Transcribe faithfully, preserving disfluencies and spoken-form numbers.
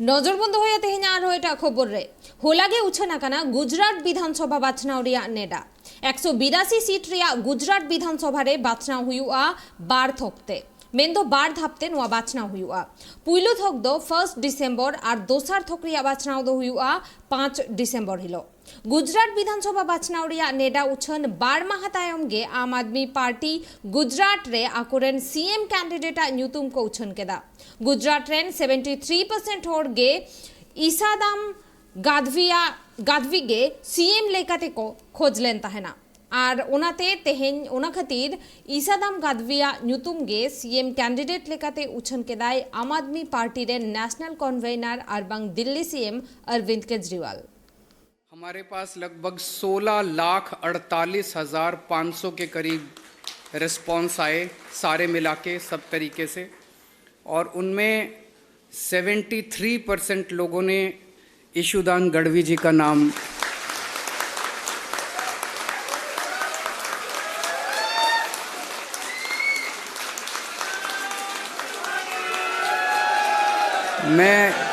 ᱱᱚᱡᱚᱨ ᱵᱚᱱ ᱫᱚᱦᱚᱭᱟ ᱛᱮᱦᱮᱧᱟᱜ ᱟᱨᱦᱚᱸ ᱮᱴᱟᱜ ᱠᱷᱚᱵᱚᱨ ᱨᱮ᱾ ᱦᱚᱞᱟ ᱜᱮ ᱩᱪᱷᱟᱹᱱ ᱟᱠᱟᱱᱟ ᱜᱩᱡᱽᱨᱟᱴ ᱵᱤᱫᱷᱟᱱ ᱥᱚᱵᱷᱟ ᱵᱟᱪᱷᱱᱟᱣ ᱨᱮᱭᱟᱜ ᱱᱮᱰᱟ᱾ ᱮᱠᱥᱚ ᱵᱤᱨᱟᱥᱤ ᱥᱤᱴ ᱨᱮᱭᱟᱜ ᱜᱩᱡᱽᱨᱟᱴ ᱵᱤᱫᱷᱟᱱ ᱥᱚᱵᱷᱟ ᱨᱮ ᱵᱟᱪᱷᱱᱟᱣ ᱦᱩᱭᱩᱜᱼᱟ ᱵᱟᱨ ᱛᱷᱚᱠ ᱛᱮ, ᱢᱮᱱᱫᱚ ᱵᱟᱨ ᱫᱷᱟᱯ ᱛᱮ ᱱᱚᱣᱟ ᱵᱟᱪᱷᱱᱟᱣ ᱦᱩᱭᱩᱜᱼᱟ᱾ ᱯᱩᱭᱞᱩ ᱛᱷᱚᱠ ᱫᱚ ᱯᱷᱟᱨᱥᱴ ᱰᱤᱥᱮᱢᱵᱚᱨ ᱟᱨ ᱫᱚᱥᱟᱨ ᱛᱷᱚᱠ ᱨᱮᱭᱟᱜ ᱵᱟᱪᱷᱱᱟᱣ ᱫᱚ ᱦᱩᱭᱩᱜᱼᱟ ᱯᱟᱸᱪ ᱰᱤᱥᱮᱢᱵᱚᱨ ᱦᱤᱞᱳᱜ᱾ ᱜᱩᱡᱽᱨᱟᱴ ᱵᱤᱫᱷᱟᱱ ᱥᱚᱵᱷᱟ ᱵᱟᱪᱷᱱᱟᱣ ᱨᱮᱭᱟᱜ ᱱᱮᱰᱟ ᱩᱪᱷᱟᱹᱱ ᱵᱟᱨ ᱢᱟᱦᱟ ᱛᱟᱭᱚᱢ ᱜᱮ ᱟᱢ ᱟᱫᱢᱤ ᱯᱟᱨᱴᱤ ᱜᱩᱡᱽᱨᱟᱴ ᱨᱮ ᱟᱠᱚᱨᱮᱱ ᱥᱤ ᱮᱢ ᱠᱮᱱᱰᱤᱰᱮᱴ ᱟᱜ ᱧᱩᱛᱩᱢ ᱠᱚ ᱩᱪᱷᱟᱹᱱ ᱠᱮᱫᱟ᱾ ᱜᱩᱡᱽᱨᱟᱴ ᱨᱮᱱ ᱥᱮᱵᱷᱮᱱᱴᱤ ᱛᱷᱨᱤ ᱯᱟᱨᱥᱮᱱᱴ ᱦᱚᱲ ᱜᱮ ᱤᱥᱟᱫᱟᱢ ᱜᱟᱫᱷᱣᱤᱭᱟ ᱜᱟᱫᱷᱣᱤ ᱜᱮ ᱥᱤ ᱮᱢ ᱞᱮᱠᱟᱛᱮ ᱠᱚ ᱠᱷᱚᱡᱽ ᱞᱮᱱ ᱛᱟᱦᱮᱱᱟ᱾ ᱟᱨ ᱚᱱᱟᱛᱮ ᱛᱮᱦᱮᱧ ᱚᱱᱟ ᱠᱷᱟᱹᱛᱤᱨ ᱤᱥᱟᱫᱟᱢ ᱜᱟᱫᱷᱣᱤᱭᱟᱜ ᱧᱩᱛᱩᱢ ᱜᱮ ᱥᱤ ᱮᱢ ᱠᱮᱱᱰᱤᱰᱮᱴ ᱞᱮᱠᱟᱛᱮ ᱩᱪᱷᱟᱹᱱ ᱠᱮᱫᱟᱭ ᱟᱢ ᱟᱫᱢᱤ ᱯᱟᱨᱴᱤ ᱨᱮᱱ ᱱᱮᱥᱱᱟᱞ ᱠᱚᱱᱵᱷᱮᱱᱟᱨ ᱟᱨ ᱵᱟᱝ ᱫᱤᱞᱞᱤ ᱥᱤ ᱮᱢ ᱚᱨᱵᱤᱱᱫ ᱠᱮᱡᱨᱤᱣᱟᱞ᱾ हमारे पास लगभग सोलह लाख अड़तालीस हजार पाँच सौ के करीब रिस्पॉन्स आए, सारे मिला के, सब तरीके से। और उनमें सेवेंटी थ्री परसेंट लोगों ने ईशुदान गढ़वी जी का नाम मैं